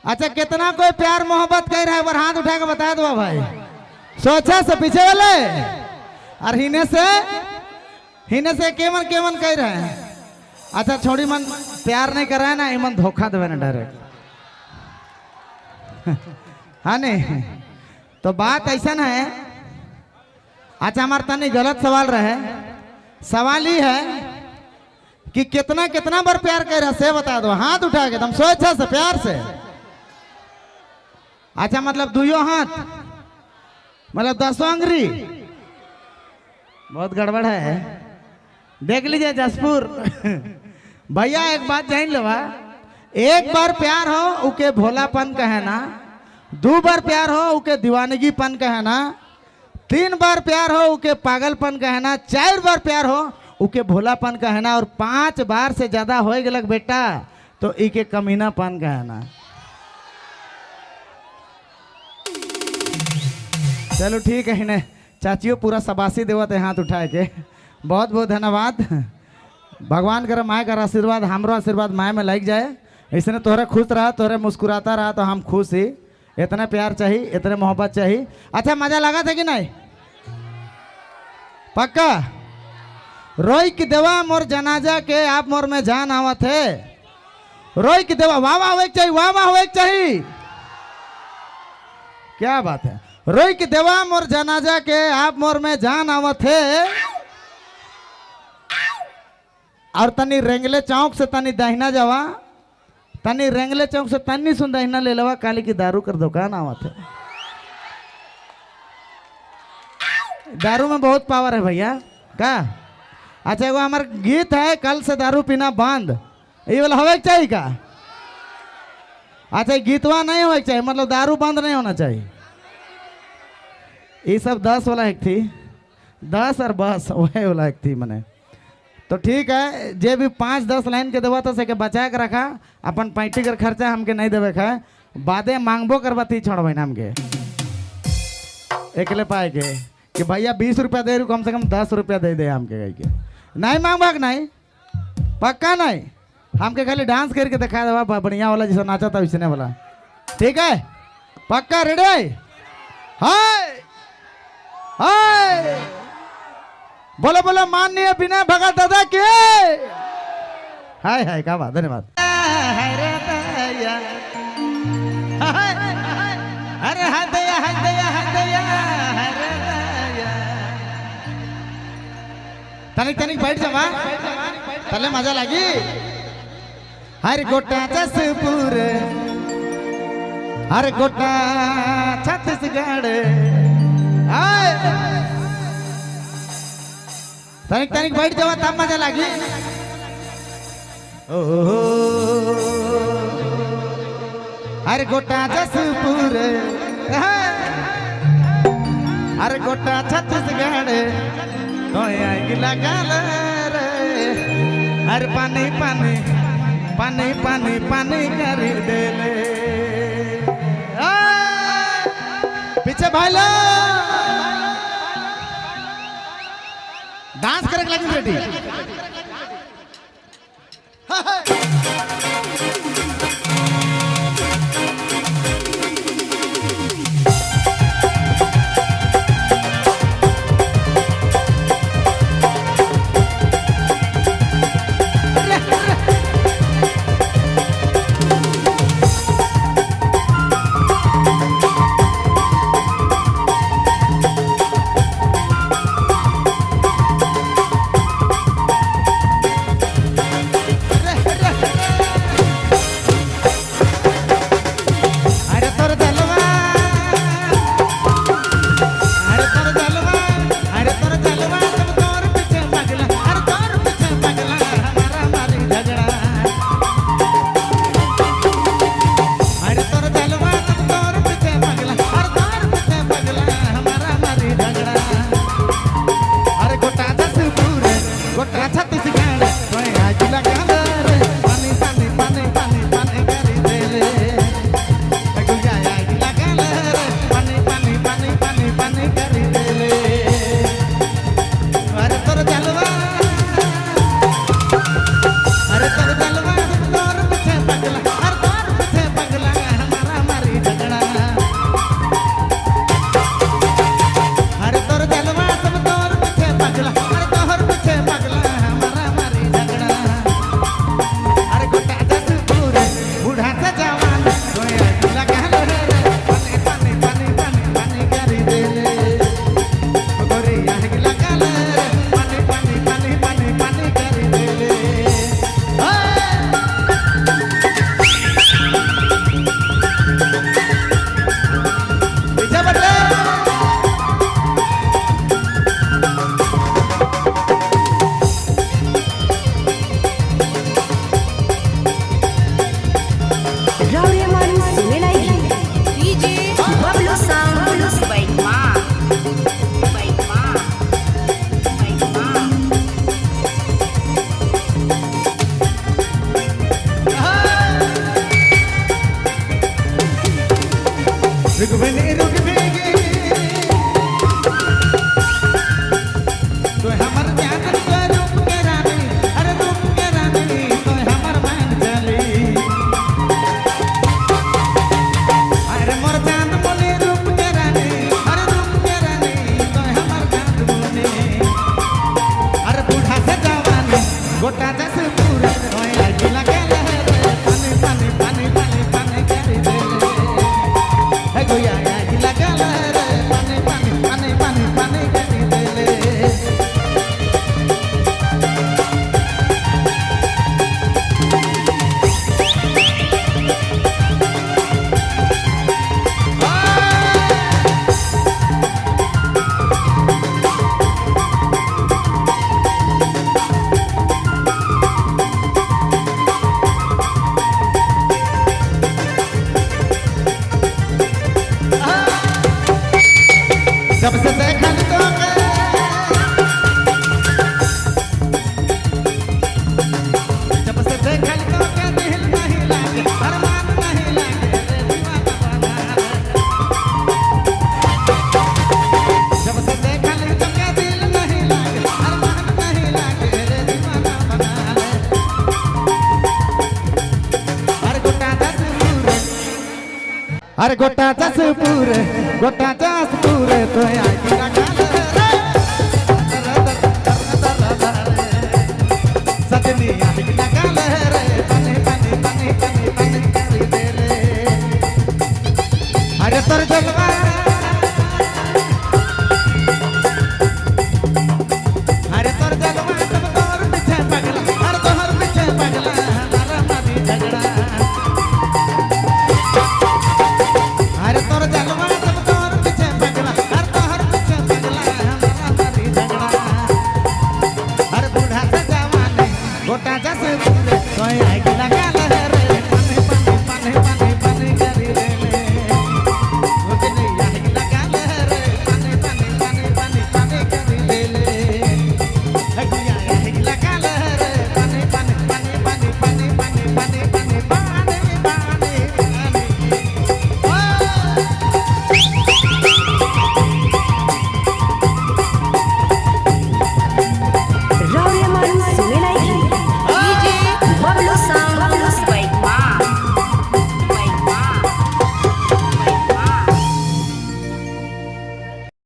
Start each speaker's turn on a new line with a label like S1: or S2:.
S1: अच्छा कितना कोई प्यार मोहब्बत कर रहा है, एक बार हाथ उठा के बता दो भाई। सोचा से पीछे वाले और हिने से केमन केमन कह रहे हैं। अच्छा छोड़ी मन प्यार नहीं कर रहा है ना, इमन धोखा देवे ना डायरेक्ट। हाँ नहीं तो बात ऐसा ना है। अच्छा हमारे तनी गलत सवाल रहे, सवाल ही है कि कितना कितना बार प्यार कर रहा से बता दो, हाथ उठा के तुम स्वेच्छा से प्यार से। अच्छा मतलब दुयो हाथ, मतलब दसों अंगरी, बहुत गड़बड़ है। देख लीजिए जसपुर भैया एक बात जान लो, एक बार प्यार हो उके भोलापन कहना, दो बार प्यार हो उके दीवानगीपन कहना, तीन बार प्यार हो उके पागलपन कहना, चार बार प्यार हो उके भोलापन कहना, और 5 बार से ज्यादा हो गलक बेटा तो इके कमीनापन कहना। चलो ठीक है ने चाचियों पूरा सबासी देवत है हाथ उठाए के, बहुत बहुत धन्यवाद। भगवान करे माए का आशीर्वाद हमरो आशीर्वाद माए में लग जाए, इसने तोहरे खुश रहा तोहरे मुस्कुराता रहा तो हम खुश ही। इतना प्यार चाहिए, इतने मोहब्बत चाहिए। अच्छा मजा लगा था कि नहीं? पक्का? रोई की देवा मोर जनाजा के आप मोर में जान आवत है। रोई की देवा वाह वाह होए चाहिए, वाह वाह होए चाहिए, क्या बात है। रोई की देवा मोर जनाजा के आप मोर में जान आवत है। और तनी रेंगले चौक से तनी दाहिना जावा, तनी रेंगले चौक से तनी सुन दाहिना ले लवा, काली की दारू कर दुकान आवत है। दारू में बहुत पावर है भैया का। अच्छा वो हमार गीत है कल से दारू पीना बंद, ये वाला होवे चाहिए का? अच्छा गीतवा नहीं होवे चाहिए, मतलब दारू बंद नहीं होना चाहिए। ये सब 10 वाला एक थी, 10 और बस वही वाला एक थी मैंने। तो ठीक है जे भी 5-10 लाइन के देवा तो से के बचा के रखा, अपन पैंती कर खर्चा हमके नहीं देवे का, बादे मांगबो करवा ती छोड़बे ना हमके एकले पाए के कि भैया 20 रुपया दे रू, कम से कम 10 रुपया दे दे हमके कह के। नहीं मांगबाक नहीं, पक्का नहीं, हमके खाली डांस करके दिखा देवा बढ़िया वाला जैसा नाचा था वैसने वाला। ठीक है पक्का रेडी? हाय हाय बोलो बोलो माननीय विनय भगत दादा के हाय हाय, का बात, धन्यवाद। अरे हाय दया हाय दया हाय दया तनिक तनिक बैठ जावा तले मजा लागी। हर गोटा जसपुर हर गोटा छत्तीसगढ़ आय तनिक तनिक बैठ जावा तब मजा लागी। ओ हर गोटा जसपुर हर गोटा छत्तीसगढ़ तो लगा रे, हर पानी पानी पानी पानी पानी कर दे ले। पीछे भाई लो डांस करे लगी बेटी। रुकबे रुकबे तो हमर जान तो रूप के रानी, अरे रूप के रानी तो हमर मान चली। अरे मोर चांद बोले रूप के रानी, अरे रूप के रानी तो हमर चांद बोले। अरे बूढ़ा से जवानी गोटा जस पूरे होए आगी लगे रे, पानी पानी पानी पानी पानी करी दे हे गोया आगी लगे रे, पानी पानी पानी पानी पानी करी दे। जब से देखल तो जब से देखल तो के दिल नहीं लागे, अरमान नहीं लागे रे दीवाना बना। जब से देखल तो के दिल नहीं लागे, अरमान नहीं लागे रे दीवाना बना ले। अरे गोटा दस पूरे, अरे गोटा दस पूरे, गोटा दस पूरे तो आगी लगा रे, सजनी आगी लगा रे, पानी पानी पानी पानी पानी करी दे रे। अरे तोर जलवा, अरे तोर जलवा सब तोर पीछे पगला, अरे तोहर पीछे पगला हमारा मारी झगड़ा। अरे तोर जलवा सब तोर पीछे पगला, अरे तोहर पीछे पगला हमारा मारी झगड़ा। अरे बूढ़ा से जवानी गोटा जस पूरे तो आगी लगा रे।